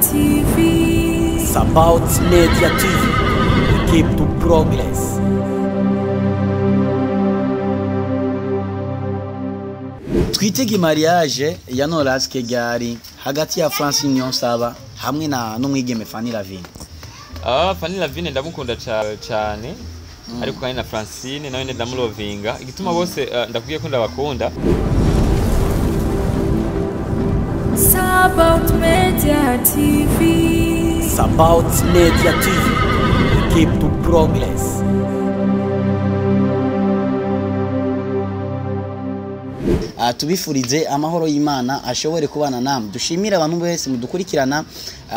TV. About Media TV. We keep to progress. Twitege mariage ya Noraske ryari hagati ya Francine Niyonsaba hamwe na n'umwigeme Fanny Lavine. Ah, Fanny Lavine ndamukunda cyane, ariko kandi na Francine nawe ndamulovinga. Igituma bose ndakubwiye ko ndabakunda. About Media TV. About Media TV. We keep to progress. Tubifurize amahoro y'Imana ashobore kubana namwe. Dushimira abantu bose mudukurikirana,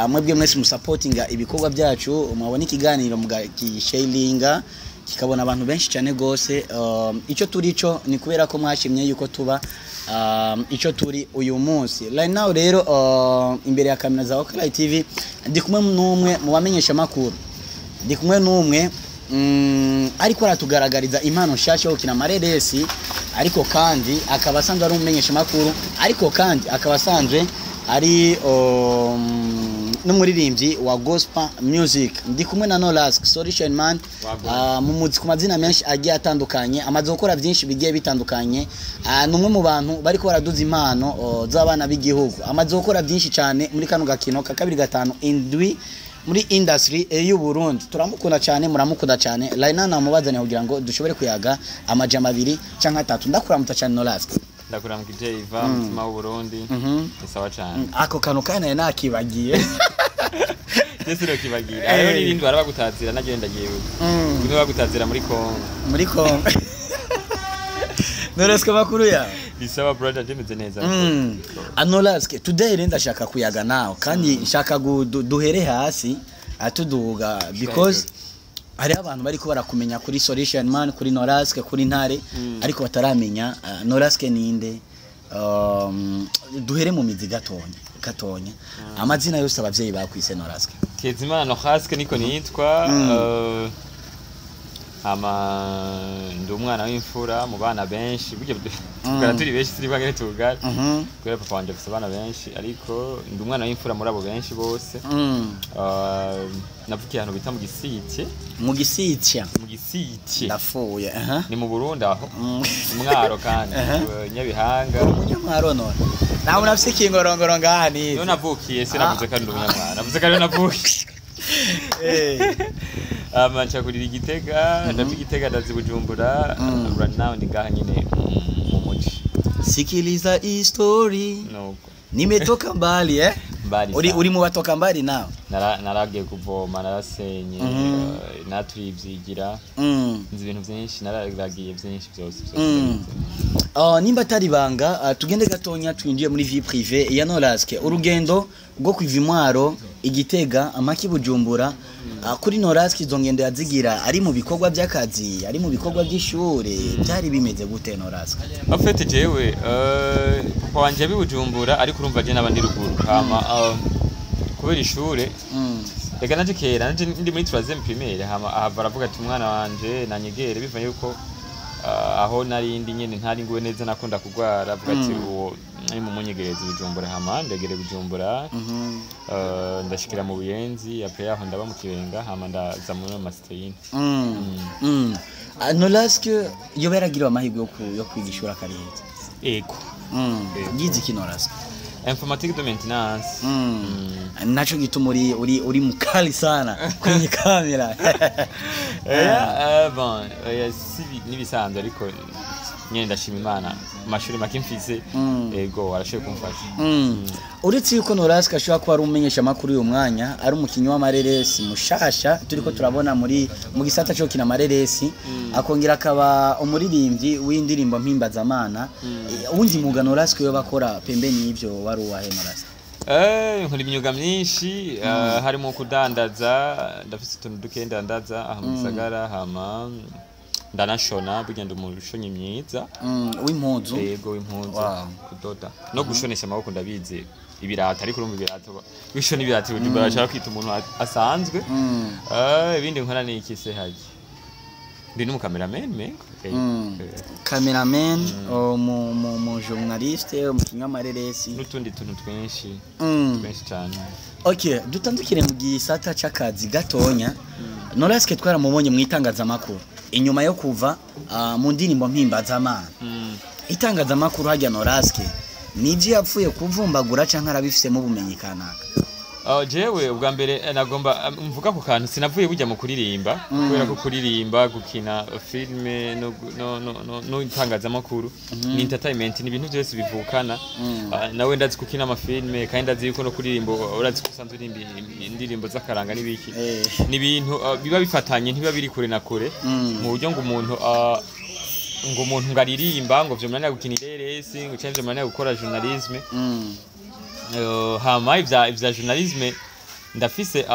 mwebwe mwese musapotinga ibikorwa byacu, mwabona ikiganiro mugakisharinga kikabona abantu benshi cyane gose. Icyo turi cyo ni kubera ko mwashimye yuko tuba icyo turi uyu munsi. Right now rero, imbere ya kamera za Okalai TV ndi kumwe n'umwe mu bamenyesha makuru, ndi kumwe n'umwe ariko aratugaragariza impano nshasha yo gukina amareresi, ariko kandi akaba asanzwe ari umumenyesha makuru, ariko kandi akaba asanzwe ari n'umuririmbyi wa gospel music. Ndi kumwe na Norask Solution Man, mu muzi ku mazina menshi agiye atandukanye, amaze gukora byinshi bigiye bitandukanye. Ni umwe mu bantu bariko baraduza impano z'abana b'igihugu, amaze gukora byinshi cyane muri kano gakino ka 257 muri industry y'u Burundi. Turamukunda cyane, muramukunda cyane. Laina namubazane kugira ngo dushobore kuyaga amajama abiri canke atatu. Ndakuramutsa cyane Norask. Ndakuramukije Iva, mutima w'u Burundi. Ni sawa cyane. Ako kantu kandi nari nakibagiye. Jese rokibagira. Hariho n'ibindi barabagutazira nagiye ndagiye. Bimwe bagutazira muri Kongo. Muri Kongo. Norask, makuru ya? Ni sawa brother, jemeze neza. Norask, today rero ndashaka kuyaga nawe kandi nshaka duhere hasi atuduga, because hari abantu bariko barakumenya kuri Solution Man, kuri Norask, kuri Ntare, ariko bataramenya Norask ninde. Duhere mu mizi gatonya gatonya. Amazina yose abavyeyi bakwise Norask? Kezimana Norask niko nitwa. Ama ndi umwana w'imfura mu bana benshi, burya tugara turi benshi, turi bangene tugara kubera papa wanje afise abana benshi, ariko ndi umwana w'imfura muri abo benshi bose. Navukiye ahantu bita mu Gisitye. Mu Gisitye? Mu Gisitye. Ndafuye. Ni mu Burundi aho Mwaro kandi Nyabihanga. Umunyamwaro none nawe unafise ikingorongoro ngaha nize. Niho navukiye, sinavuze kandi ndi umunyamwaro, navuze kandi navukiye. Ama ncakurira Igitega, ndava Igitega ndaza Bujumbura. Right now ndi ngaha nyine mu muji. Sikiliza hii story. Nuko nimetoka mbali, eh? Mbali uri sana. Uri mu batoka mbali nawe? Naragiye kuvoma, narasenye, naturivyigira, nzi ibintu vyinshi, nararagiye vyinshi vyose vyose. Nimba atari ibanga, tugende gatonya twinjiye muri vie privée ya Norask. Urugendo rwo kuva Imwaro, Igitega, amaki Bujumbura, kuri Norask izo ngendo yazigira ari mu bikorwa by'akazi, ari mu bikorwa by'ishure, byari bimeze gute Norask? En fait jewe, papa wanje abi Bujumbura, ariko urumva je n'abandi ruguru, hama kubera ishure, reka naje kera naje ndi muri 3e primaire, hama ahava aravuga ati umwana wanje nanyegere, bivanye yuko aho nari ndi nyene ntari nguwe neza, nakunda kugwara, avuga ati uwo ari mu munyegerezi Bujumbura, hama ndegere Bujumbura, ndashikira mu Buyenzi, après yaho ndaba mu Kibenga, hama ndaza muri Masterine. Norask yoba yaragiriwe amahirwe yo kwiga ishuri akariheza? Ego. Yize iki Norask? Informatique de maintenance. Nacho gituma uri mukali sana kwenye kamera. Bon, si nibisanzwe, ariko nyene ndashima Imana, amashuri make mfise, ego, arashoboye kumfasha. Uretse yuko Norask ashobora kuba ari umumenyesha makuru uyu mwanya, ari umukinyi w'amareresi mushasha turiko turabona muri mu gisata cyo gukina amareresi, akongera akaba umuririmbyi w'indirimbo mpimbazamana, uwundi mwuga Norask yo bakora pembeni y'ivyo wari uwahe Norask? Nkora imyuga myinshi, harimo kudandaza, ndafise utuntu duke ndandaza aha mu gisagara, hama ndanashona, burya ndi umushonyi mwiza. W'impuzu? Yego, w'impuzu. Kudoda no gushonesha amaboko ndabizi, ibirato, ariko urumva ibirato, gushona ibirato Bujumbura bashaka kwita umuntu asanzwe. Ibindi nkora ni iki se haji? Ndi n'umucameraman mengo. Cameraman, mu journaliste, umukinnyi w'amareresi. N'utundi tuntu twinshi, twinshi cyane. Okay, dutandukire mu gisata c'akazi gatonya. Noraske twaramubonye mu itangazamakuru inyuma yo kuva mu ndirimbo mpimbazamana. Itangazamakuru hajya Noraske nivyo yapfuye kuvumbagura canke arabifisemo ubumenyi kanaka? Jewe ubwa mbere nagomba mvuga ku kantu sinavuye bujya mu kuririmba, kubera ko kuririmba, gukina filme no gu- no no no, no itangazamakuru ni entertainment, ni ibintu byose bivukana. Nawe ndazi gukina amafilme, kandi ndazi yuko no kuririmba urazi ko usanzwe uririmba indirimbo z'akaranga n'ibiki. Ni ibintu biba bifatanye, ntibiba biri kure na kure, mu buryo ngo umuntu ngo umuntu ngo aririmba ngo vyomunanira gukina ireresi, ngo canke vyomunanira gukora journalisme. Hama ivya journalisme ndafise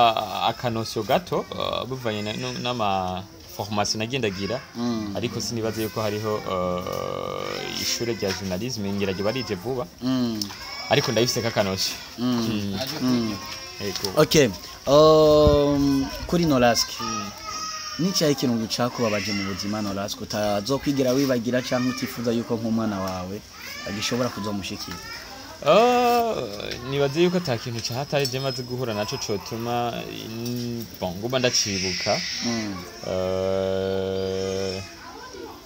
akanosyo gato, bivanye n'ama formation nagendagira, ariko sinibaze yuko hariho ishure rya journalisme ngira ryo barije vuba, ariko ndabifise kakanosyo. Ego. Okay, kuri Noraske, nicaye ikintu cakubabaje mu buzima, Noraske, utazokwigira wibagira canke utifuza yuko nk'umwana wawe agishobora kuzomushikira? Nibaze yuko ata kintu cahatari je maze guhura naco cotuma bon, nguma ndacibuka.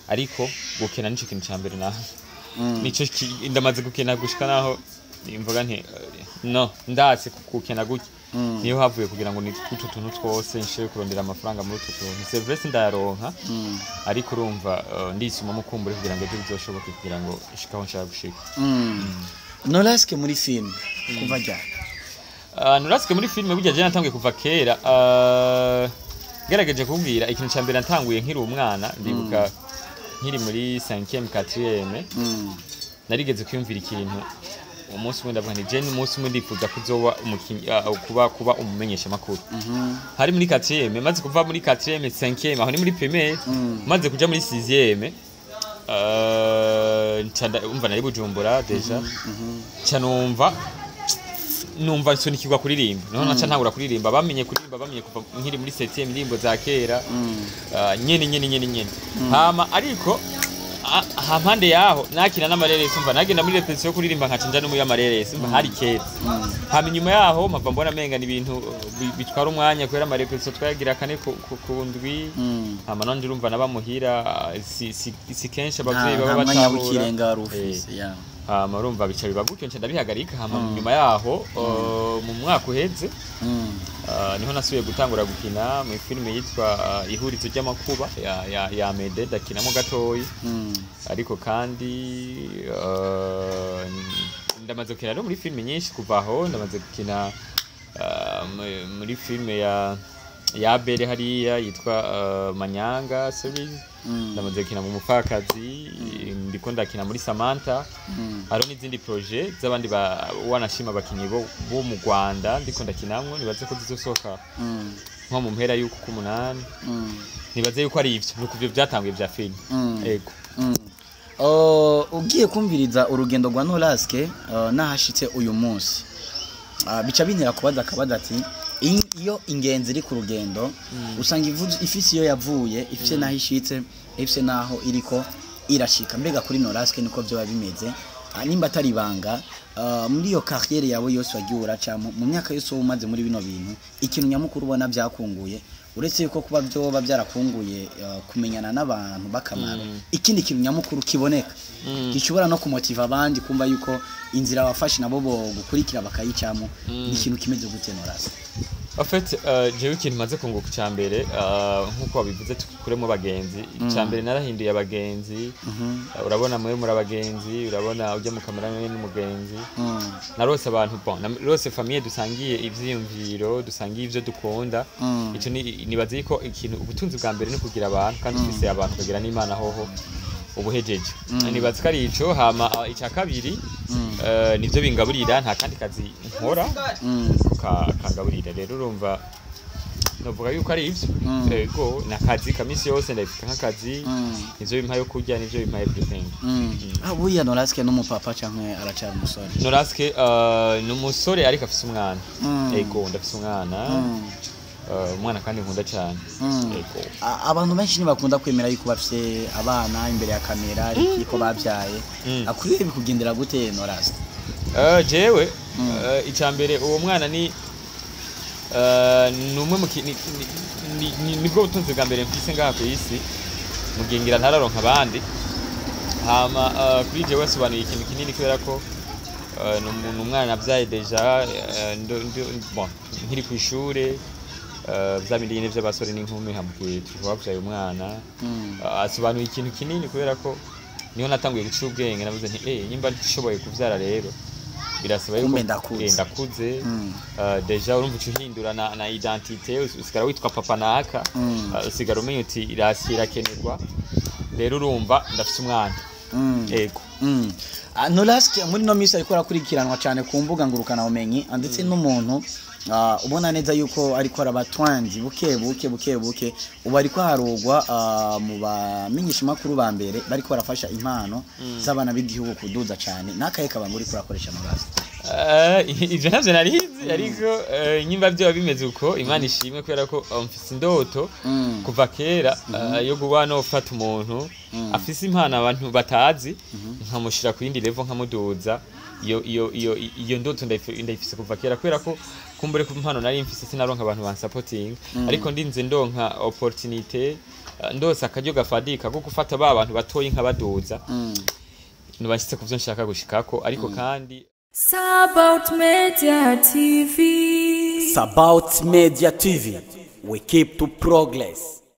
Ariko gukena nico kintu ca mbere naho nico ndamaze gukena gushika naho mvuga nti no ndatse gukena gutya, niyo havuye kugira ngo ni utu tuntu twose nshobore kurondera amafaranga muri utu tuntu. C'est vrai, sindayaronka, ariko urumva ndisumamo kumbure kugira ngo ejo bizoshoboke, kugira ngo nshike aho nshaka gushika. Noraske muri film kuva ryari? Noraske muri filime burya je natanguye kuva kera. Ngerageje kubwira ikintu ca mbere natanguye nkiri umwana, ndibuka nkiri muri 5e, 4e, narigeze kwiyumvira ikintu umunsi umwe, ndavuga nti je umunsi umwe ndifuza kuzoba umukinyi, kuba umumenyesha makuru. Hari muri 4e, maze kuva muri 4e, 5e, aho ni muri primaire, maze kuja muri 6e, nca umva nari Bujumbura déjà, nca numva nsunikirwa kuririmba, noneho naca ntangura kuririmba. Bamenye kuririmba, bamenye kuva nkiri muri 7e, indirimbo za kera, nyene nyene nyene nyene. Hama ariko hampande yaho nakina n'amareresi, umva nagenda muri répétition yo kuririmba, nkaca nja no muri amareresi, umva hari kera. Hama inyuma yaho mpava mbona menga ni ibintu bitwara umwanya, kubera amarépétition twayagira kane ku ndwi. Hama nanje urumva naba muhira, si kenshi abavyeyi nta baba mwanya batahura. W'ikirenga wari ufise ya. Hama urumva bica biba gutyo, nca ndabihagarika. Hama nyuma yaho, mu mwaka uheze, niho nasubiye gutangura gukina mu filime yitwa Ihurizo ry'Amakuba ya Mede, ndakinamo gatoyi. Ariko kandi ndamaze gukina no muri filime nyinshi kuva aho. Ndamaze gukina muri filime ya Bere hariya yitwa Manyanga series, ndamaze gukina mu Mupfakazi, ndiko ndakina muri Samantha. Hariho n'izindi projet z'abandi wanashima abakinyi bo mu Rwanda ndiko ndakinamwo, nibaze ko zizosohoka nko mu mpera y'uku k'umunani. Nibaze yuko ari ivyo, nuko ivyo vyatanguye vya filime. Ego. Ugiye kumviriza urugendo rwa Noraske nahashitse uyu munsi, bica bintera kubaza akabaza ati iyo ingenzi iri ku rugendo usanga ifise iyo yavuye, ifise n'aho ishitse, ifise n'aho iriko irashika. Mbega kuri Noraske niko vyoba bimeze? Nimba atari ibanga, muri iyo carrière yawe yose wagiye uracamo, mu myaka yose wowe umaze muri bino bintu, ikintu nyamukuru ubona byakunguye, uretse yuko kuba byoba byarakunguye kumenyana n'abantu bakamaro, ikindi kintu nyamukuru kiboneka gishobora no kumotiva abandi kumva yuko inzira wafashe nabo bo gukurikira bakayicamo, ni ikintu kimeze gute, Noraske? En fait, jewe ikintu maze kunguka icya mbere, nkuko wabivuze, tukuremo abagenzi. Icya mbere narahinduye abagenzi. Urabona mwe muri abagenzi, urabona ujya mu kamera n'umugenzi. Narose abantu, bon, narose famille dusangiye ivyiyumviro, dusangiye ivyo dukunda. Ico ni nibaze yuko ikintu ubutunzi bwa mbere ni kugira abantu, kandi ufise abantu ukagira n'Imana hoho ubuhejeje. Nibaze ko ari ico. Hama icya kabiri, nivyo bingaburira, nta kandi kazi nkora kangaburira. Rero urumva novuga yuko ari ivyo. Ego, ni akazi kamisi yose, ndabifata nk'akazi. Nivyo bimpa yo kurya, nivyo bimpa everything. Ah, buriya Noraske n'umupapa canke aracari umusore? Noraske ni umusore, ariko afise umwana. Ego, ndafise umwana. Umwana kandi nkunda cyane. Yego. Abantu benshi ntibakunda kwemera yuko bafise abana imbere ya kamera, yuko babyaye. Kuri wewe bikugendera gute, Norasi? Jewe icya mbere, uwo mwana ni ni umwe mu ki- ni- ni- ni- nibwo butunzi bwa mbere mfise ngaha ku isi, mu gihe ngira ntararonka abandi. Hama kuri jewe asobanuye ikintu kinini, kubera ko ni umwana nabyaye déjà bon, nkiri ku ishure, vya bindi nyene vy'abasore n'inkumi, hamukiye turi umwana. Asobanuye ikintu kinini kubera ko niho natanguye guca ubwenge. Navuze nti: "Eh, nyimba nshoboye kuvyara rero birasaba yuko Kumbe ndakuze." Eh, ndakuze. Déjà urumva uca uhindura na identité, usigara witwa papa naka. Usigara umenya uti irasi irakenerwa. Rero urumva ndafise umwana. Yego. Norask muri no minsi ariko arakurikiranwa cyane ku mbuga ngurukana bumenyi, ndetse n'umuntu ubona neza yuko ariko araba trend buke buke buke buke. Ubu ariko harugwa mu bamenyesha makuru ba mbere bariko barafasha impano z'abana b'igihugu kuduza cyane. Nakaye kabanga uriko urakoresha, Norask? Ivyo ntavyo narizi, ariko nyimba vyoba bimeze uko, Imana ishimwe, kubera ko mfise indoto kuva kera yo kuba nofata umuntu afise impano abantu batazi, nkamushira ku yindi level, nkamuduza. Iyo ndoto ndayifise kuva kera, kubera ko kumbure ku mpano nari mfise sinaronka abantu bansapotinga, ariko ndinze ndonka opportunité, ndose akaryo gafadika ko gufata ba bantu batoyi nkabaduza, nubashitse kuvyo nshaka gushikako. Ariko kandi Sabout Media TV. Sabout Media TV. We keep to progress.